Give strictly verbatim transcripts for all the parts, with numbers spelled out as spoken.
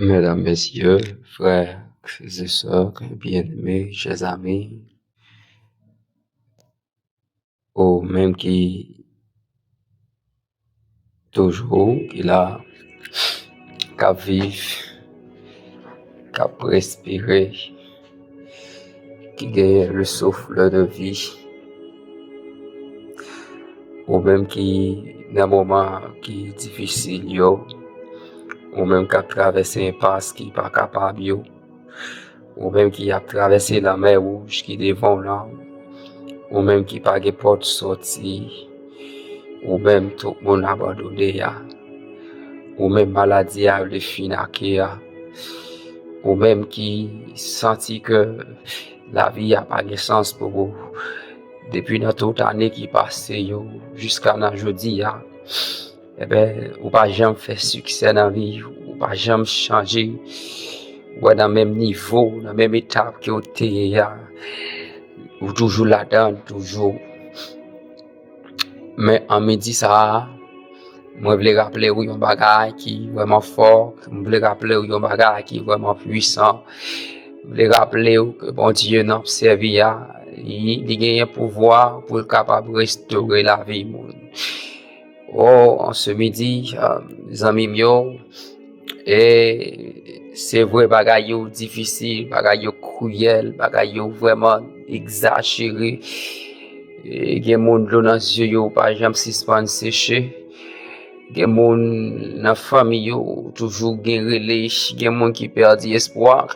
Medam, mesye, frè e sè byeneme, chè zami, ou menm ki toujou ki la, k ap viv, k ap respire, ki genyen le souffle de vie, ou menm ki nan moman ki difisil yo, ou menm k ap travèse enpas ki pa kapab yo, ou menm ki ap travèse lanmè wouj ki devan w lan, ou menm ki pa gen pòt sòti, ou menm tout moun abandone a, ou menm maladi a vle fin ak a, ou menm ki santi ke lavi a pa gen sans pou ou, depi nan tout ane ki pase yo jiska nan jodi a, enben, ou pa janm fè siksè nan vi, ou pa janm chanje, ou wè nan menm nivo, nan menm etap ke w te ye a, ou toujou ladan l toujou. Men an midi sa a, mwen vle raple w yon bagay ki vrèman fò, mwen vle raple w yon bagay ki vrèman pwisan, mwen vle raple w ke Bondye n ap sèvi a, li, li genyen pouvwa pou l kapab restore lavi moun. O, an se midi, zanmi m yo, e se vre bagay yo difisil, bagay yo kriyèl, bagay yo vrèman egzajere. E gen moun dlo nan zye yo pa janm sispann seche. Gen moun nan fanmi yo toujou gen rele, gen moun ki pèdi espwa,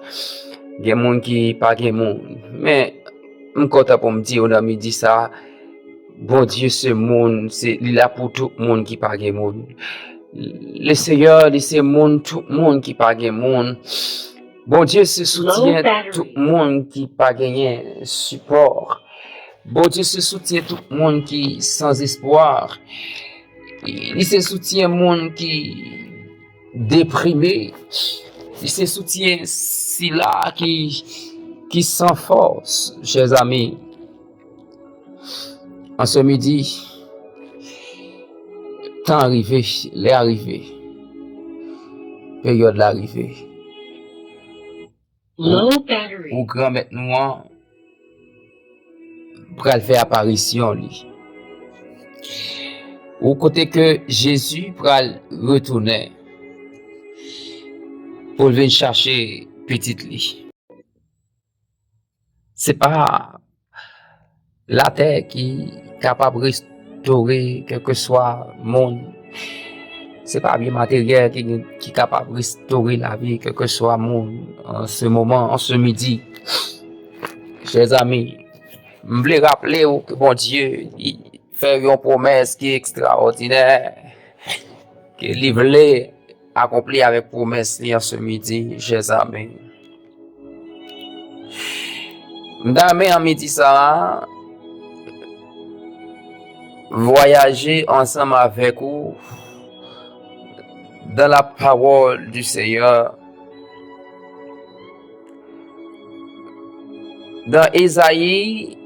gen moun ki pa gen moun. Men m kontan pou m di w nan midi sa, Bondye se moun, se, li la pou tout moun ki pa gen moun. Le Seyè, li se moun, tout moun ki pa gen moun. Bondye se soutyen tout moun ki pa genyen sipò. Bondye se soutyen tout moun ki san espwa. Li se soutyen moun ki deprime. Li se soutyen sila ki, ki san fòs, chè zami. An se midi, tan an rive, lè a rive, peryòd la rive. Ou, ou Granmèt nou an pral fè aparisyon li. Ou kote ke Jezi pral retounen pou l vin chache pitit li. Se pa latè ki kapab restore kèlkeswa moun. Se pa byen materyèl ki, ki kapab restore lavi kèlkeswa moun an se moman, an se midi. Chè zami, m vle raple w ke Bondye, li fè yon pwomès ki ekstraòdinè, ke li vle akonpli avèk pwomès li an se midi, chè zami. M ta renmen an midi sa a, vwayaje ansanm avèk ou dans la parole du Seigneur. Dans Ésaïe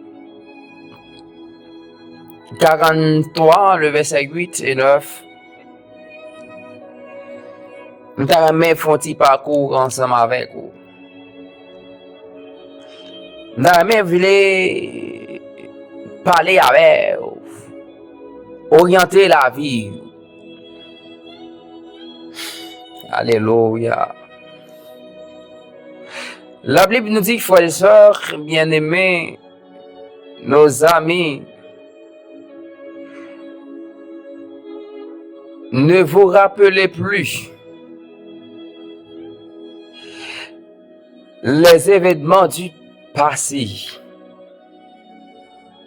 quarante-trois, le verset huit et neuf, m ta renmen fè yon ti pakou ansanm avèk ou. M ta renmen vle pale avè w, oryante lavi w. Alelouya. Labib nou di, frè e sè byeneme, nos amis, ne vous rappelez plus les événements du passé.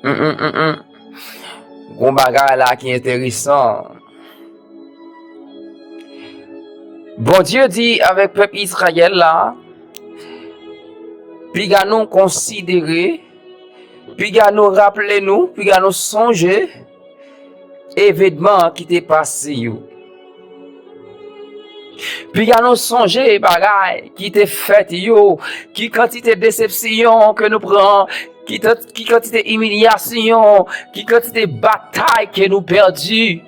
Mm, mm, mm, mm. Gon bagay la ki enteresan. Bondye di avèk pèp Izrayèl la, piga nou konsidere, piga nou raple nou, piga nou sonje evenman ki te pase yo. Piga nou sonje bagay ki te fèt yo, ki kantite desepsyon ke nou pran, ki, ki kantite imilyasyon, ki kantite batay ke nou pèdi.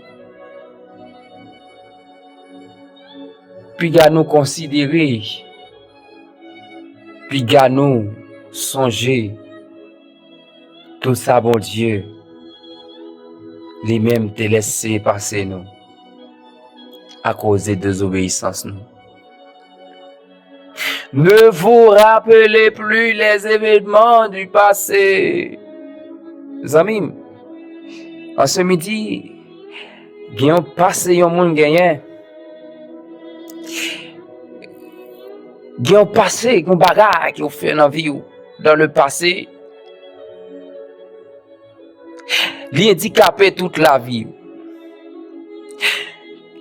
Piga nou konsidere, piga nou sonje tout sa Bondye li menm te lese pase nou akoz de dezobeyisans nou. Ne vous rappelez plus les événements du passé. Zanmi m, an se midi, gen yon pase yon moun genyen. Gen yon pase, gen yon bagay ke w fè nan vi w, dans le passé. Li andikape tout lavi w.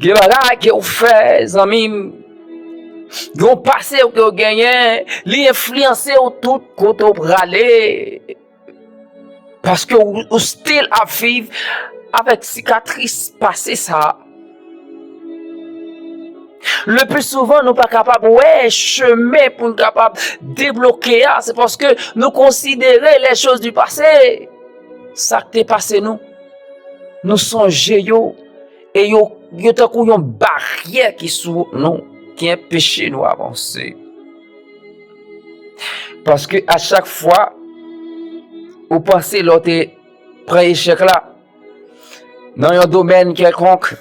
Gen bagay ke w fè, zanmi m. Gen yon pase ke w genyen, li enfliyanse w tout kote w prale. Paske w, w still ap viv avèk sikatris pase sa. Le pli souvan, nou pa kapab wè chemen pou n kapab debloke a, se paske nou konsidere les choses du passé. Sa k te pase nou, nou sonje yo, e yo, yo tankou yon baryè ki sou wout nou, ki enpeche nou avanse. Paske a chak fwa ou panse lè w te pran echèk la nan yon domèn kèlkonk,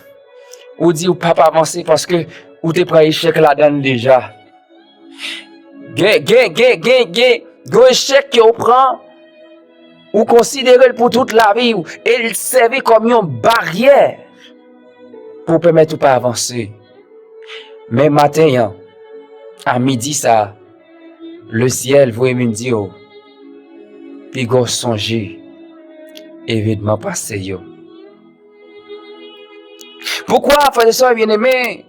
ou di ou p ap avanse paske ou te pran echèk ladan l deja. Gen, gen, gen, gen, gen, gen echèk ke w pran, ou konsidere l pou tout lavi w, e l sèvi kòm yon baryè pou pèmèt ou pa avanse. Men maten an, a midi sa, lesyèl voye m vin di w, piga w sonje evenman pase yo. Pourquoi, frères et sœurs bien-aimés,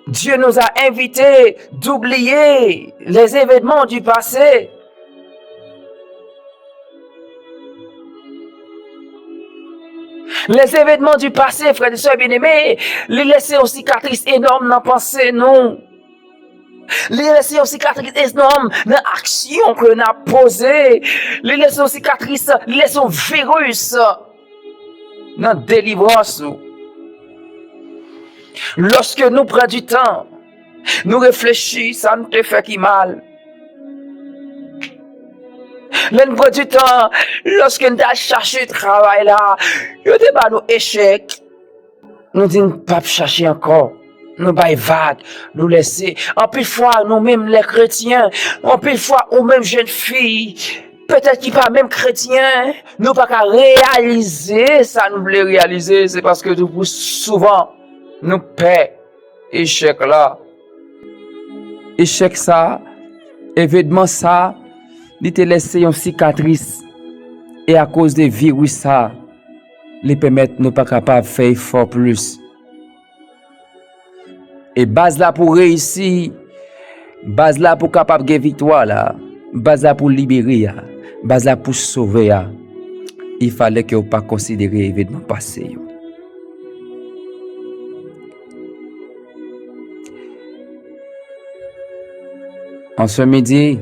Dieu nous a invités d'oublier les événements du passé? Les événements du passé, frères et sœurs bien-aimés, li lese yon sikatris enòm nan panse nou. Li lese yon sikatris enòm nan aksyon ke n ap poze. Li lese yon sikatris, li lese yon viris nan delivrans nou. Lòske nou pran di tan, nou reflechi sa nou te fè ki mal. Lè n pran di tan, lòske n t al chache travay la, yo te ba nou echèk. Nou di n p ap chache ankò. Nou bay vag, nou lese. Anpil fwa, nou menm lè kretyen, anpil fwa, ou menm jèn fi, petèt ki pa menm kretyen, nou pa ka reyalize sa nou vle reyalize, se paske tou pli souvan, nou pè echèk la. Echèk sa, evenman sa, li te lese yon sikatris. E akoz de viris sa, li pèmèt nou pa kapab fè efò plis. E baz la pou reyisi, baz la pou kapab gen viktwa la, baz la pou libere a, baz la pou sove a, il fallait ke w pa konsidere evenman pase yo. An se midi,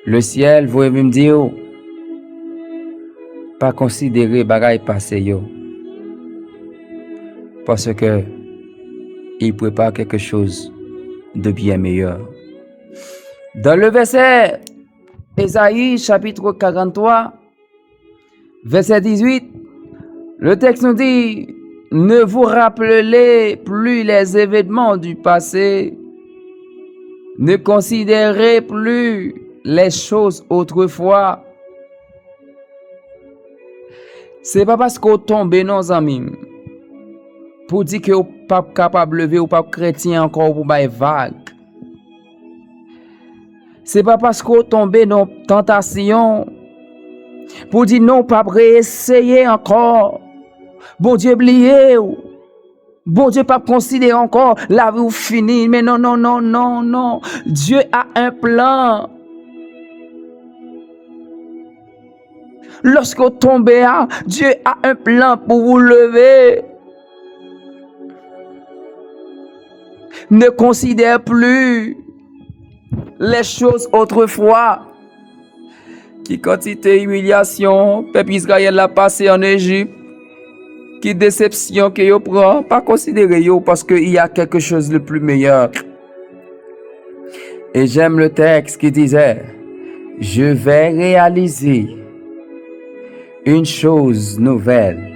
lesyèl voye vin di w, pa konsidere bagay pase yo, paske il prépare quelque chose de bien meilleur. Dans le verset Ésaïe chapitre quarante-trois, verset dix-huit, le texte nous dit, ne vous rappelez plus les événements du passé, ne considérez plus les choses autrefois. Se pa paske w tonbe non, zanmi m, pou di ke w p ap kapab leve, w p ap kretyen ankò, w pou bay vag. Se pa paske w tonbe nan tantasyon pou di non, w p ap reeseye ankò. Bondye bliye w. Bondye p ap konsidere ankò lavi w fini. Men non, non, non, non, non. Dieu a un plan. Lòske w tonbe a, Dieu a un plan pour vous lever. Ne considère plus les choses autrefois. Ki kantite imilyasyon pèp Izrayèl la pase ann Ejip. ki desepsyon ke yo pran, pa konsidere yo, paske il y a quelque chose de plus meilleur. Et j'aime le texte qui disait, je vais réaliser une chose nouvelle.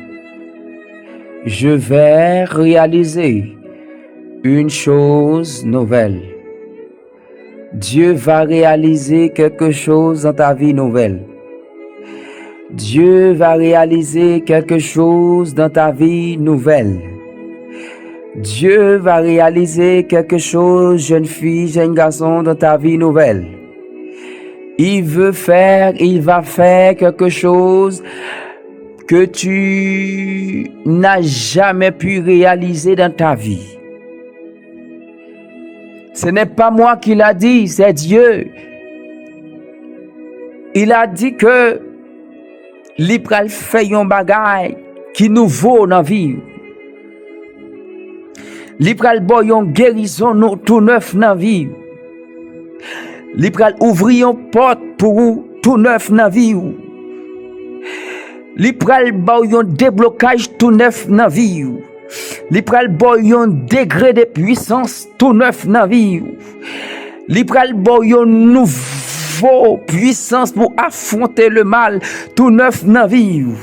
Je vais réaliser une chose nouvelle. Dieu va réaliser quelque chose dans ta vie nouvelle. Dieu va réaliser quelque chose dans ta vie nouvelle. Dieu va réaliser quelque chose, jeune fille, jeune garçon, dans ta vie nouvelle. Il veut faire, il va faire quelque chose que tu n'as jamais pu réaliser dans ta vie. Ce n'est pas moi qui l'a dit, c'est Dieu. Il a dit que li pral fè yon bagay ki nouvo nan vi w. Li pral ba w yon gerizon nou tou nèf nan vi w. Li pral ouvri yon pòt pou ou tou nèf nan vi w. Li pral ba w yon deblokaj tou nèf nan vi w. Li pral ba w yon degre de pwisans tou nèf nan vi w. Li pral ba w yon nouvo pwisans pou afwonte lemal tou nèf nan vi w.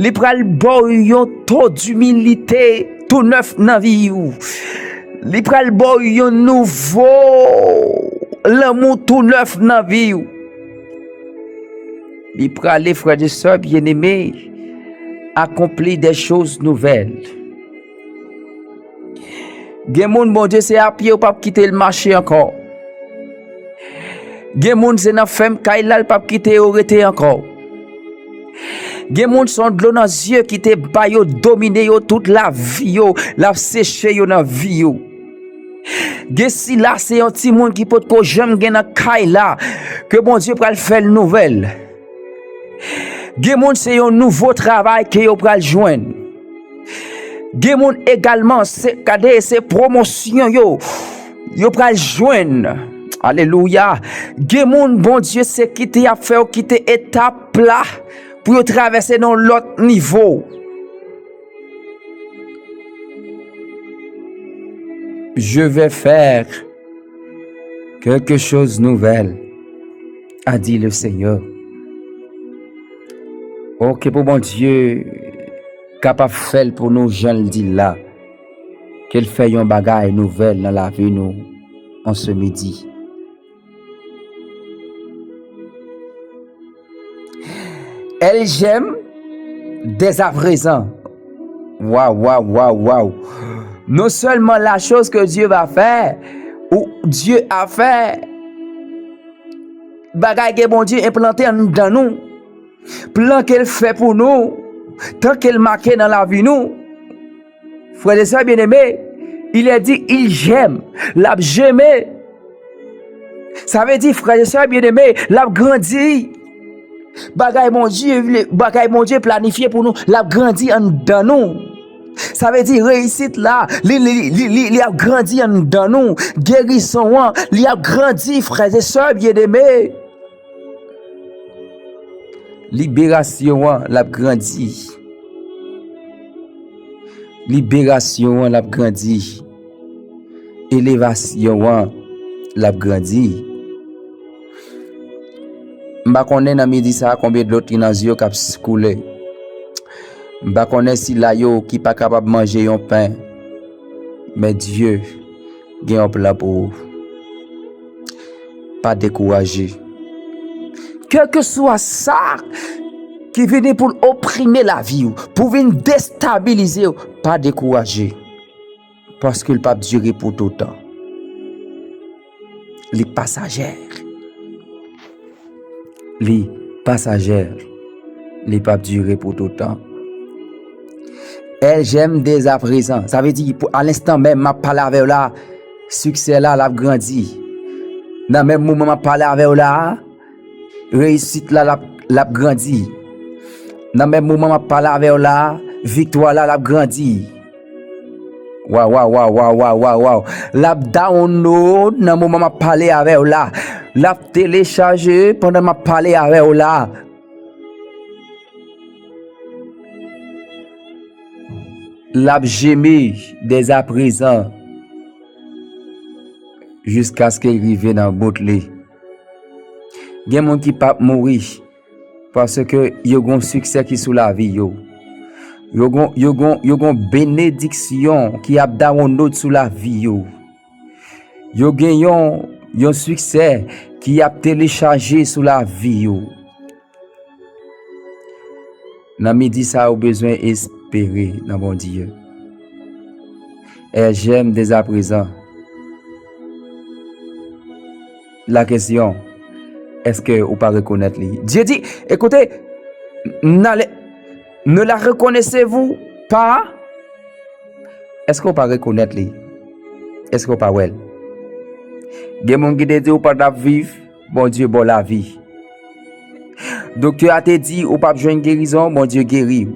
Li pral ba w yon to dimilite tou nèf nan vi w. Li pral ba w yon nouvo lanmou tou nèf nan vi w. Li prale, frè e sè byeneme, akonpli de choz nouvèl. Gen moun, Bondye, se apye w p ap kite l mache ankò. Gen moun, se nan fèm kay la l p ap kite yo rete ankò. Gen moun, se yon dlo nan zye ki te ba yo domine yo tout lavi yo, l ap seche yo nan vi yo. Gen sila, se yon timoun ki potko janm gen nan kay la, ke Bondye pral fè l nouvèl. Gen moun, se yon nouvo travay ke yo pral jwenn. Gen moun egalman, se, gade, se pwomosyon yo, yo pral jwenn. Alelouya. Gen moun, Bondye, se kite y ap fè yo kite etap la pou yo travèse nan yon lòt nivo. Je vais faire quelque chose nouvelle, a dit le Seigneur. O, ke pou Bondye kapab fè l pou nou jan l di l la. Ke l fè yon bagay nouvèl nan lavi nou an se midi. Elle j'aime dès à présent. Waw, waw, waw, waw. Non sèlman la choz ke Dye va fè, ou Dye a fè, bagay ke Bondye enplante anndan nou, plan ke l fè pou nou, tan ke l make nan lavi nou. Frè e sè byeneme, il est dit, il j'aime, l ap jeme. Sa vle di, frè e sè byeneme, l ap grandi. Bagay Bondye vle, bagay Bondye planifye pou nou, l ap grandi anndan nou. Sa vle di, reyisit la, li, li, li, li, li ap grandi anndan nou. Gerizon an, li ap grandi, frè e sè byeneme. Liberasyon an, l ap grandi. Liberasyon an, l ap grandi. Elevasyon an, l ap grandi. M pa konnen nan midi sa a konbyen dlo ki nan zye yo k ap s-, koule. M pa konnen sila yo ki pa kapab manje yon pen. Men Dye gen yon plan pou ou. Pa dekouraje. Kèlkeswa sa ki vini pou l oprime lavi w, pou vin destabilize w, pa dekouraje. Paske l p ap dire pou toutan. Li pasajè. Li pasajè. Li p ap dire pou toutan. Elle j'aime dès à présent. Sa vle di, pou, a lenstan menm, m ap pale avè w la, siksè la, l ap grandi. Nan menm moman m ap pale avè w la, reyisit la, l ap, l ap grandi. Nan menm moman m ap pale avè w la, viktwa la, l ap grandi. Waw, waw, waw, waw, waw, waw, waw. L ap download nan moman m ap pale avè w la. L ap telechaje pandan m ap pale avè w la. L ap jemi dèzaprézan jiskaske l rive nan bout li. Gen moun ki p ap mouri paske yo gen yon siksè ki sou lavi yo. Yo gen, yo gen, yo gen yon benediksyon ki ap dawonnod sou lavi yo. Yo gen yon, yon siksè ki ap telechaje sou lavi yo. Nan midi sa, ou bezwen espere nan Bondye. Èl jèm dèzaprézan. La kesyon, èske ou pa rekonèt li? Dye di, ekoute, n ale, ne la reconnaissez-vous pas? Èske ou pa rekonèt li? Èske ou pa wè l? Gen moun ki te di ou pa t ap viv, Bondye ba w lavi. Doktè a te di ou p ap jwenn gerizon, Bondye geri w.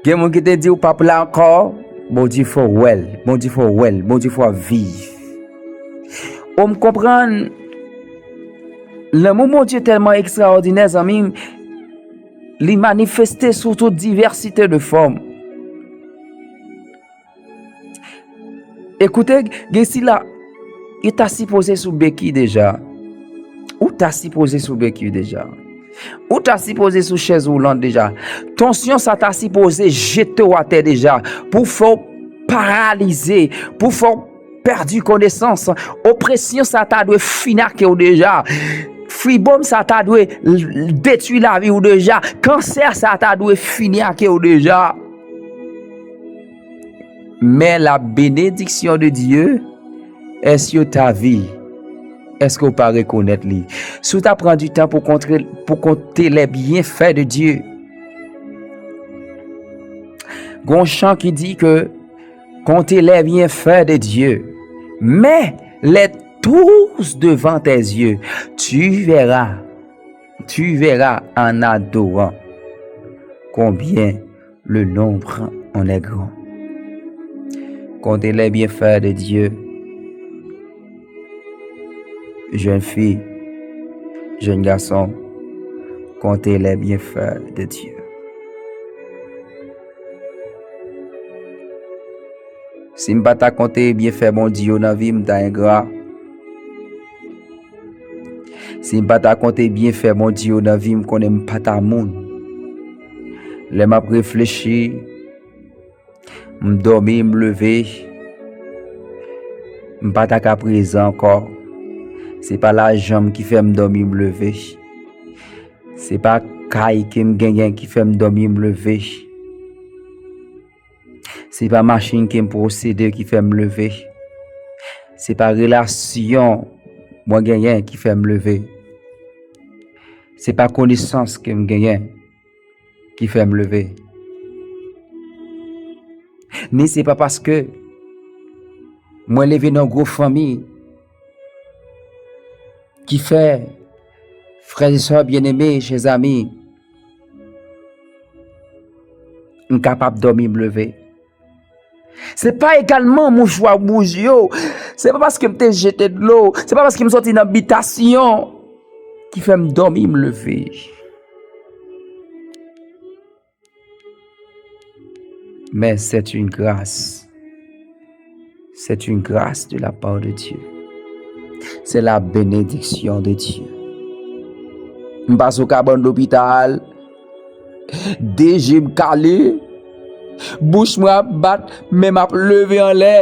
Gen moun ki te di ou p ap la ankò, Bondye fè w wè l, Bondye fè w wè l, Bondye fè w ap viv. Ou m konprann, lanmou Bondye tèlman ekstraòdinè, zanmi m, li manifeste sou tout divèsite de fòm. Ekoute, gen sila, yo ta sipoze sou beki deja. Ou ta sipoze sou beki deja. Ou ta sipoze sou chèz woulant deja. Tansyon sa ta sipoze jete w atè deja. Pou fè w paralize, pou fè w pèdi konesans. Opresyon sa ta dwe fini ak ou deja. Fibròm sa ta dwe l-, detwi lavi w deja. Kansè sa ta dwe fini ak ou deja. Men la bénédiction de Dieu est sur ta vie. Èske w pa rekonèt li? Si w ta pran du temps pou kontre, pou konte les bienfaits de Dieu. Gon chan ki di ke compter les bienfaits de Dieu, mets-les tous devant tes yeux, tu verras, tu verras en adorant combien le nombre en est grand. Comptez les bienfaits de Dieu. Jeune fille, jeune garçon, comptez les bienfaits de Dieu. Si m pa ta konte byenfè Bondye yo nan vi m, m ta engra. Si m pa ta konte byenfè Bondye yo nan vi m, konnen m pa ta moun. Lè m ap reflechi, m dòmi, m leve, m pa ta ka prezan ankò. Se pa lajan m ki fè m dòmi, m leve. Se pa kay ke m genyen ki fè m dòmi, m leve. Se pa machin ke m posede ki fè m leve. Se pa relasyon mwen genyen ki fè m leve. Se pa konesans ke m genyen ki fè m leve. Ni se pa paske mwen leve nan gwo fanmi ki fè, frè e sè byeneme, chè zanmi, m kapab dòmi, m leve. Se pa egalman mouchwa wouj yo. Se pa paske m te jete dlo. Se pa paske m soti nan bitasyon ki fè m dòmi, m leve. Men c'est une grâce. C'est une grâce de la part de Dieu. C'est la bénédiction de Dieu. M pase yon kabann lopital, de je m kale, bouch mwen ap bat, men m ap leve anlè.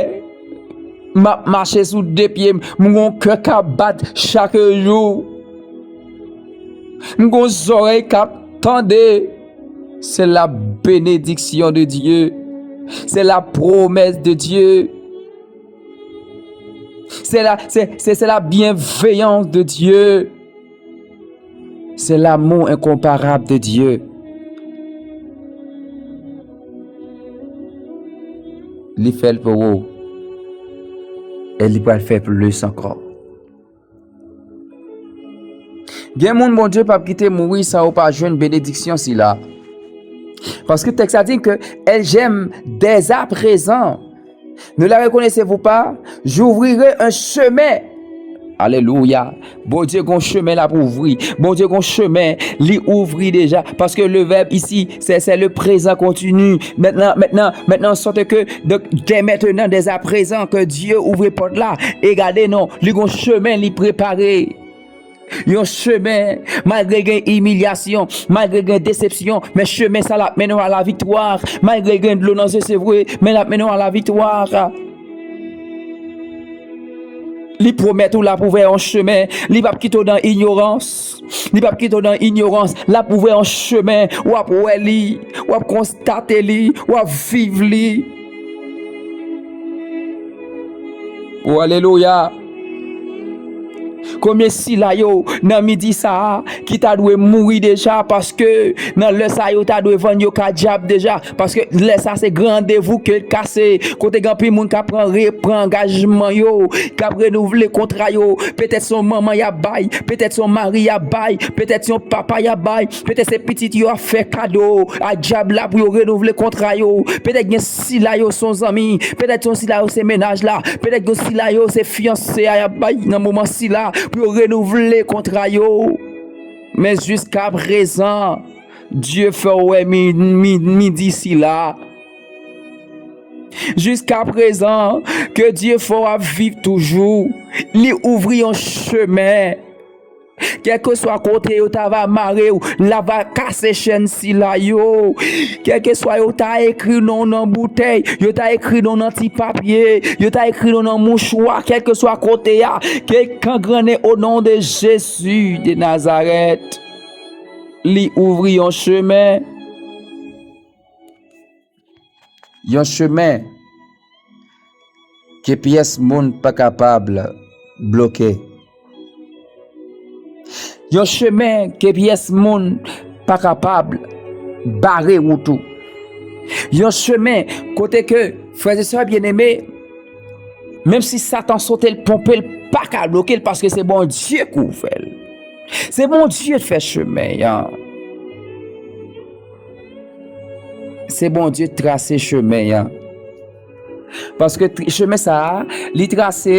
M ap mache sou de pye m, m gon kè k ap bat chak jou. M gon zòrèy k ap tande. C'est la bénédiction de Dieu. C'est la promesse de Dieu. C'est la, c'est, c'est, c'est la bienveillance de Dieu. C'est l'amour incomparable de Dieu. Li fè l pou ou. E li pral fè plis ankò. Gen moun Bondye p ap kite mouri san yo pa jwenn benediksyon sila. Paske tèks la di ke elle j'aime dès à présent. Ne la reconnaissez-vous pas? J'ouvrirai un chemin Alelouya. Bondye gon chemen l ap ouvri. Bondye gon chemen li ouvri deja. Paske le verbe ici, c'est, c'est le présent continu. Maintenant, maintenant, maintenant, sorte que, donc, dès maintenant, dès à présent, que Dieu ouvre pòt la. E gade non, li gon chemen li prepare. Yon chemen, malgre gen imilyasyon, malgre gen desepsyon, men chemen sa l ap mennen w a la viktwa. Malgre gen dlo nan zye, se vre, men l ap mennen w a la viktwa. Li pwomèt ou l ap ouvè yon chemen. Li p ap kite w nan inyorans. Li p ap kite w nan inyorans. L ap ouvè yon chemen. W ap wè li. W ap konstate li. W ap viv li. O, alelouya. Konbyen sila yo nan midi sa a ki ta dwe mouri deja, paske nan lè sa a yo ta dwe vann yo ka dyab deja, paske lè sa a se gran randevou ke l kase, kote gen anpil moun k ap pran re-, pran angajman yo, k ap renouvle kontra yo, petèt se yon manman y ap bay, petèt se yon mari y ap bay, petèt se yon papa y ap bay, petèt se pitit yo ap fè kado a dyab la pou yo renouvle kontra yo, petèt gen sila yo se yon zanmi, petèt se yon sila yo se mennaj la, petèt gen sila yo se fiyanse a y ap bay nan moman sila pou yo renouvle kontra yo. Men jiska prezan, Dye fè w wè mi, mi, midi sila. Jiska prezan, ke Dye fè w ap viv toujou. Li ouvri yon chemen. Kèlkeswa kote yo ta va mare w, l ap va kase chèn sila yo. Kèlkeswa yo ta ekri non w nan boutèy, yo ta ekri non w nan ti papye, yo ta ekri non w nan mouchwa, kèlkeswa kote a, ke kangrannen o non de Jezi de Nazarèt. Li ouvri yon chemen. Yon chemen ke pyès moun pa kapab bloke. Yon chemen ke pyès moun pa kapab bare wout ou. Yon chemen kote ke, frè e sè byeneme, menm si Satan sote l, ponpe l, pa ka bloke l, paske se Bondye k ouvè l. Se Bondye k fè chemen an. Se Bondye k trase chemen an. Paske tr-, chemen sa a, li trase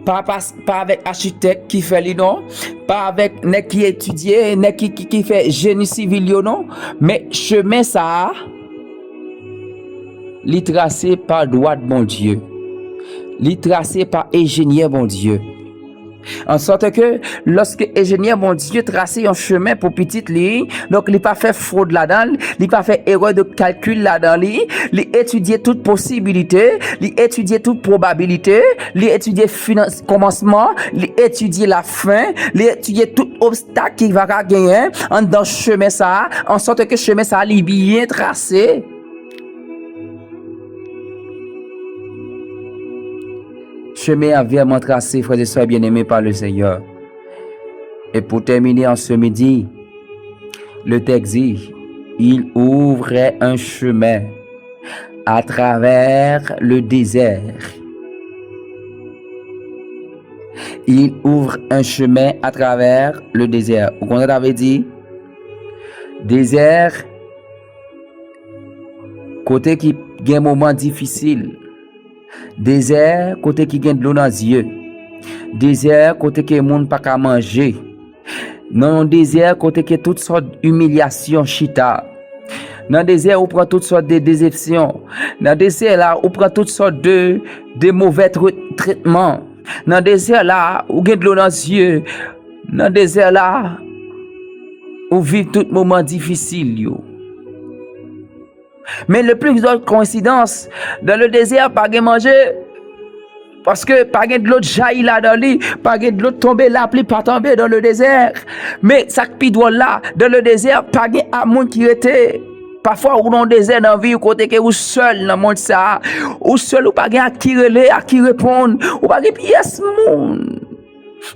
pa, pa, pa avèk achitèk ki fè li non, pa avèk nèg ki etidye, nèg ki, ki, ki fè jeni sivil yo non, men chemen sa a, li trase pa dwat Bondye. Li trase pa enjenyè Bondye. An sòt ke, lòske enjenyè Bondye trase yon chemen pou pitit li, donk li pa fè fwod ladan l, li pa fè erè de kalkil ladan li, li etidye tout posibilite, li etidye tout pwobabilite, li etidye finans, kòmansman, li etidye lafen, li etidye tout obstak ki va ka genyen anndan chemen sa a, an sòt ke chemen sa a li byen trase. Chemen an vrèman trase, frè e sè byeneme pa le Senyè. E pou tèmine an se midi, le tèks di, il ouvre un chemin à travers le désert. Il ouvre un chemin à travers le désert. Ou konn sa ta vle di? Dezè, kote ki gen moman difisil. Dezè, kote ki gen dlo nan zye. Dezè, kote ke moun pa ka manje. Nan yon dezè, kote ke tout sòt imilyasyon chita. Nan dezè, ou pran tout sòt de desepsyon. Nan dezè la, ou pran tout sòt de, de movè tre-, tretman. Nan dezè la, ou gen dlo nan zye. Nan dezè la, ou viv tout moman difisil yo. Men le plus grosse coïncidence, dans le désert, pa gen manje. Paske pa gen dlo jayi ladan li, pa gen dlo tonbe, lapli pa tonbe dans le désert. Men sa k pi dwòl la, dans le désert, pa gen a moun ki rete. Pafwa ou nan dezè nan vi w kote ke ou sèl nan mond sa a. Ou sèl, ou pa gen a ki rele, a ki reponn. Ou pa gen pyès moun.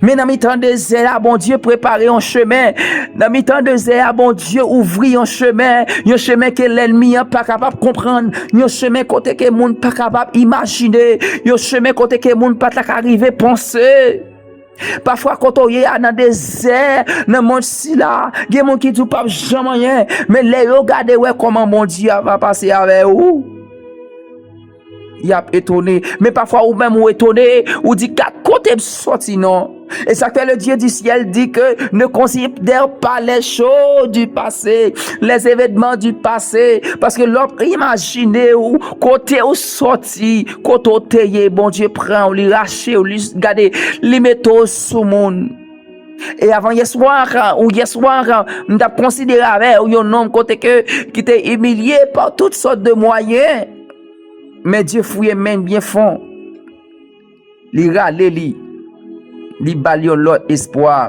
Men nan mitan dezè a, Bondye prepare yon chemen. Nan mitan dezè a, Bondye ouvri yon chemen. Yon chemen ke lènmi an pa kapab konprann. Yon chemen kote ke moun pa kapab imajine. Yon chemen kote ke moun pa ta ka rive panse. Pafwa kote w ye a nan dezè, nan mond sila, gen moun ki di w p ap janm anyen. Men lè yo gade wè kòman Bondye a va pase avè ou. Y ap etone. Men pafwa ou menm ou etone, ou di, "Gad kote m sòti non." E sa k fè le Dieu du ciel di ke ne considère pas les choses du passé, les événements du passé. Paske lè w ap imajine w, kote w sòti, kote w te ye, Bondye pran w, li rache w, li gade, li mete w sou moun. E avan yèswa, ou yèswa, m t ap konsidere avè w yon nonm kote ke, ki te imilye pa tout sòt de mwayen. Men Dye fouye men l byen fon. Li rale li. Li ba l yon lòt espwa.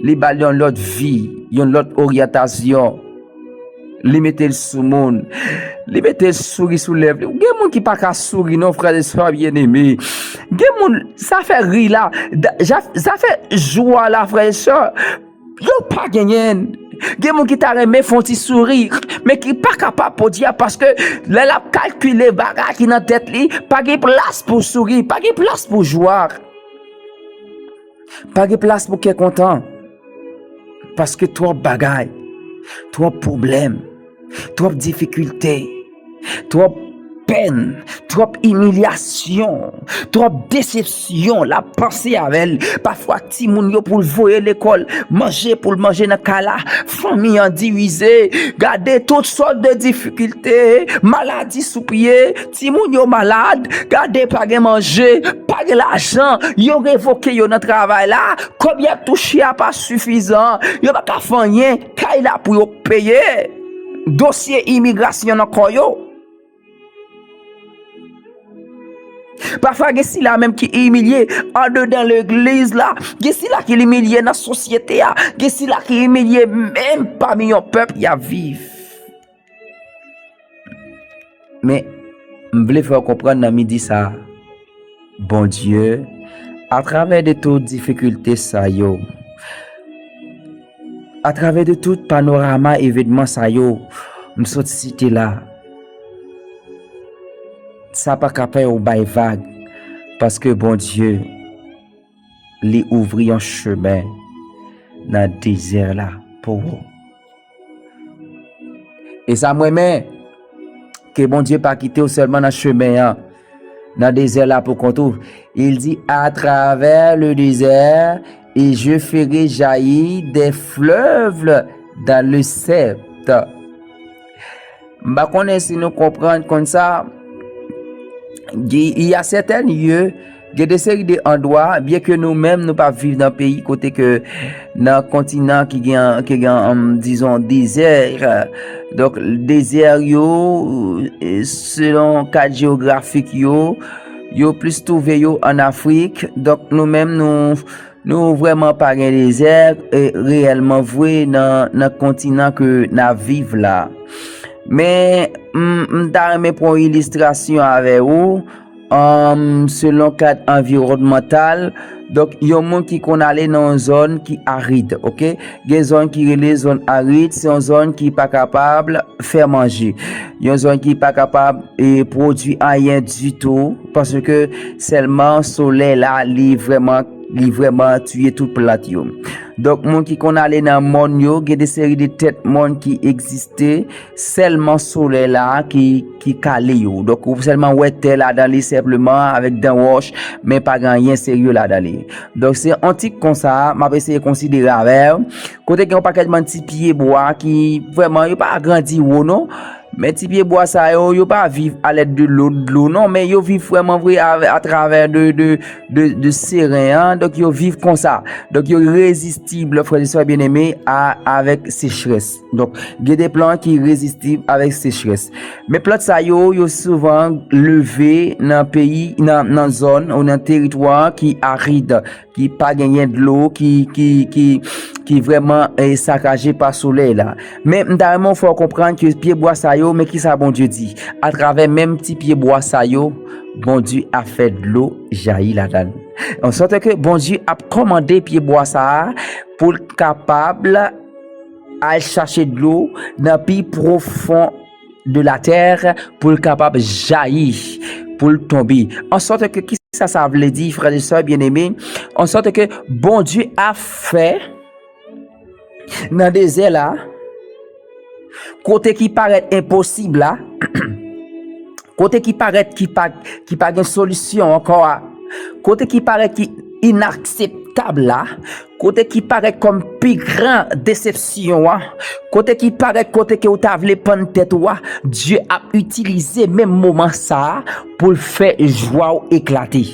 Li ba l yon lòt vi, yon lòt oryantasyon. Li mete l sou moun. Li mete souri sou lèv li. Gen moun ki pa ka souri non, frè e sè byeneme. Gen moun, zafè ri la, da- ja- zafè jwa la, frè e sè, yo pa genyen l. Gen moun ki ta renmen fè yon ti souri, men ki pa kapab, podyab, paske lè l ap kalkile bagay ki nan tèt li, pa gen plas pou souri, pa gen plas pou jwa. Pa gen plas pou kè kontan. Paske twòp bagay, twòp pwoblèm, twòp difikilte, twòp pèn, twòp imilyasyon, twòp desepsyon, l ap panse avè l. Pafwa, timoun yo pou l voye lekòl, manje pou l manje nan kay la, fanmi an divize, gade tout sòt de difikilte, maladi sou pye, timoun yo malad, gade pa gen manje, pa gen lajan, yo revoke yo nan travay la, kòb y ap touche a pa sifizan, yo pa ka fè anyen, kay la pou yo peye, dosye imigrasyon nan kò yo. Pafwa, gen sila menm ki imilye andedan legliz la, gen sila ki imilye nan sosyete a, gen sila ki imilye menm pami yon pèp y ap viv. Men, m vle fè w konprann nan midi sa a, Bondye, atravè de tout difikilte sa yo, atravè de tout panorama evènman sa yo, m sot site la, sa pa ka fè w bay vag, paske Bondye, li ouvri yon chemen nan dezè la pou ou. E sa m renmen, ke Bondye pa kite w sèlman nan chemen an, nan dezè la pou kont ou. Il dit, à travers le désert, et je ferai jaillir des fleuves dans le sèp. M pa konnen si nou konprann konn sa. Il y a certains lieux, gen de seri de andwa, byen ke nou menm nou pa viv nan peyi kote ke nan kontinan ki gen, ki gen, um, dizon, dezè. Donk, dezè yo, selon kad jewografik yo, yo plis twouve yo ann Afrik. Donk, nou menm, nou, nou vrèman pa gen dezè, e, reyèlman vre nan, nan kontinan ke n ap viv la. Men, m, m ta renmen pran yon ilistrasyon avè ou, um, selon kad anviwònmantal. Donk, yon moun ki konn ale nan yon zòn ki arid, oke? Gen zòn ki rele zòn arid, se yon zòn ki pa kapab fè manje. Yon zòn ki pa kapab, e, pwodui anyen ditou, paske sèlman solèy la, li vrèman, li vrèman tiye tout plant yo. Donk, moun ki konn ale nan mòn yo, gen de seri de tèt mòn ki egziste, sèlman solèy la ki, ki kale yo. Donk, ou sèlman wè tè ladan li senpleman avèk dan wòch, men pa gen anyen serye ladan li. Donk, se yon tit konsa, m ap eseye konsidere avè w. Kote gen yon pakèt bann ti pye bwa ki vrèman, yo pa grandi wo non. Men ti pye bwa sa yo, yo pa viv alèd de dlo, dlo non, men yo viv vrèman vre avè, atravè de, de, de, de seren an. Donk, yo viv konsa. Donk, yo rezistib, frè e sè byeneme, a, avèk sechrès. Donk, gen de plant ki rezistib avèk sechrès. Men plant sa yo, yo souvan leve nan peyi, nan, nan zòn ou nan teritwa ki arid, ki pa genyen dlo, ki, ki, ki, ki vrèman, e, sakaje pa solèy la. Men m ta renmen fè w konprann ke pye bwa sa yo, men kisa Bondye di? Atravè menm ti pye bwa sa yo, Bondye ap fè dlo jayi ladan l. An sòt ke Bondye ap kòmande pye bwa sa a pou l kapab al chache dlo nan pi pwofon de la tè pou l kapab jayi, pou l tonbe. An sòt ke, kisa sa vle di, frè e sè byeneme? An sòt ke Bondye ap fè nan dezè la, kote ki parèt enposib la, kote ki parèt ki pa, ki pa gen solisyon ankò a, kote ki parèt ki inakseptab la, kote ki parèt kòm pi gran desepsyon an, kote ki parèt kote ke w ta vle pann tèt ou a, Dye ap itilize menm moman sa a pou l fè jwa w eklate.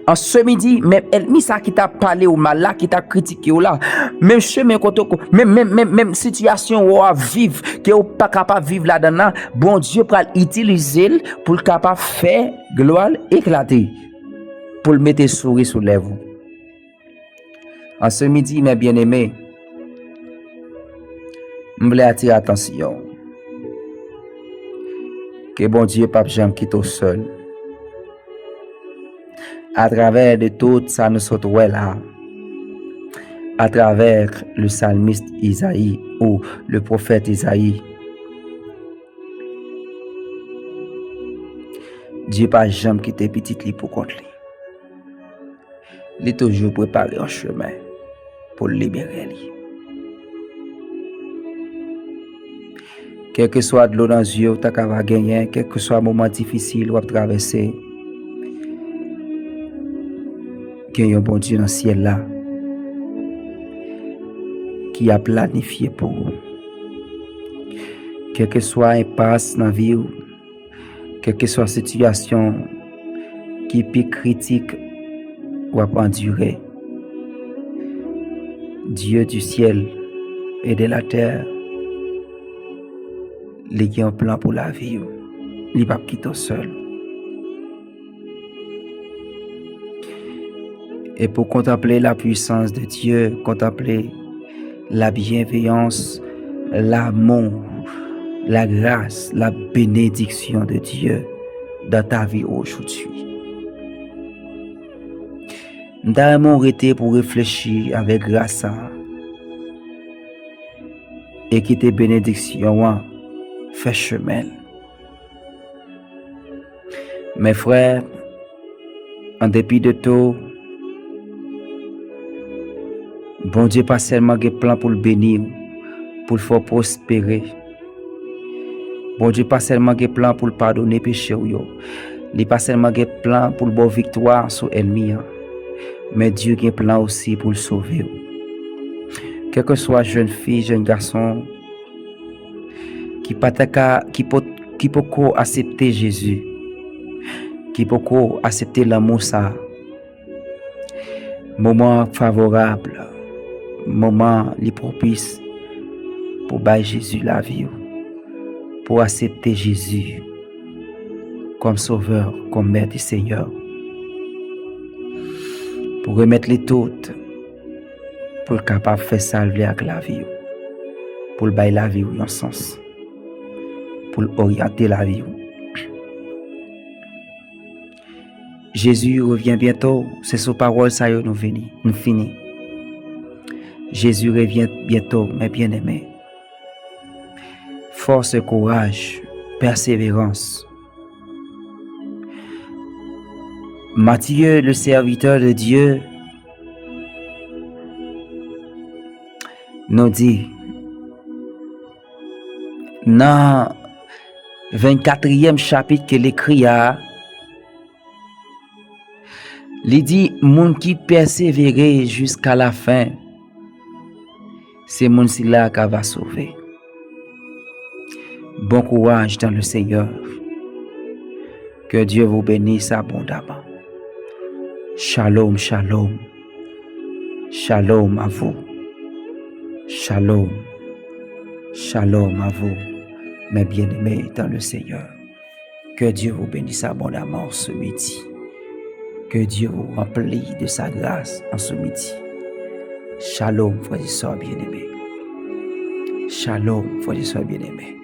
An se midi, menm ènmi sa ki t ap pale w mal la, ki t ap kritike w la, menm chemen kote w, menm, menm, menm, menm sitiyasyon w ap viv, ke w pa kapab viv ladan l la, Bondye pral itilize l pou l kapab fè glwa l eklate, pou l mete souri sou lèv ou. An se midi, mè byeneme, m vle atire atansyon w ke Bondye p ap janm kite w sèl. Atravè de tout sa nou sot wè la, atravè le salmis Izayi ou le pwofèt Izayi, Dye pa janm kite pitit li pou kont li. Li toujou prepare yon chemen pou l libere li. Kèlkeswa dlo nan zye w ta ka va genyen, kèlkeswa moman difisil w ap travèse, gen yon Bondye nan syèl la ki ap planifye pou ou. Kèlkeswa enpas nan vi w, kèlkeswa sitiyasyon ki pi kritik w ap andire, Dieu du ciel et de la terre, li gen yon plan pou lavi w. Li p ap kite w sèl. Et pour contempler la puissance de Dieu, contempler la bienveillance, l'amour, la grâce, la bénédiction de Dieu dans ta vie aujourd'hui. M ta renmen w rete pou w reflechi avèk gras sa a e kite benediksyon an fè chemen l. Men frè, an depi de tou, Bondye pa sèlman gen plan pou l beni w, pou l fè w pwospere. Bondye pa sèlman gen plan pou l padone peche w yo. Li pa sèlman gen plan pou l ba w viktwa sou ènmi an. Men Dye gen plan osi pou l sove w. Kèlkeswa jèn fi, jèn gason ki pa ta ka, ki po-, ki poko aksepte Jezi, ki poko aksepte lanmou sa a, moman an favorab, moman an li pwopis pou bay Jezi lavi w, pou aksepte Jezi kòm Sovè, kòm Mèt e Senyè, pou remèt li tout, pou l kapab fè sa l vle ak lavi w, pou l bay lavi w yon sans, pou l oryante lavi w. Jésus revient bientôt. Se sou pawòl sa yo nou vini, nou fini. Jésus revient bientôt, mes bien-aimés. Force, courage, persévérance. Matthieu, le serviteur de Dieu, nou di, nan vennkatriyèm chapit ke l ekri a, li di, moun ki pèsevere jiska lafen, se moun sila ka va sove. Bon courage dans le Seigneur. Que Dieu vous bénisse abondamment. Shalom, shalom. Shalom à vous. Shalom. Shalom à vous, mes bien-aimés dans le Seigneur. Que Dieu vous bénisse abondamment ce midi. Que Dieu vous remplisse de sa grâce en ce midi. Shalom, frères et sœurs bien-aimés. Shalom, frères et sœurs bien-aimés.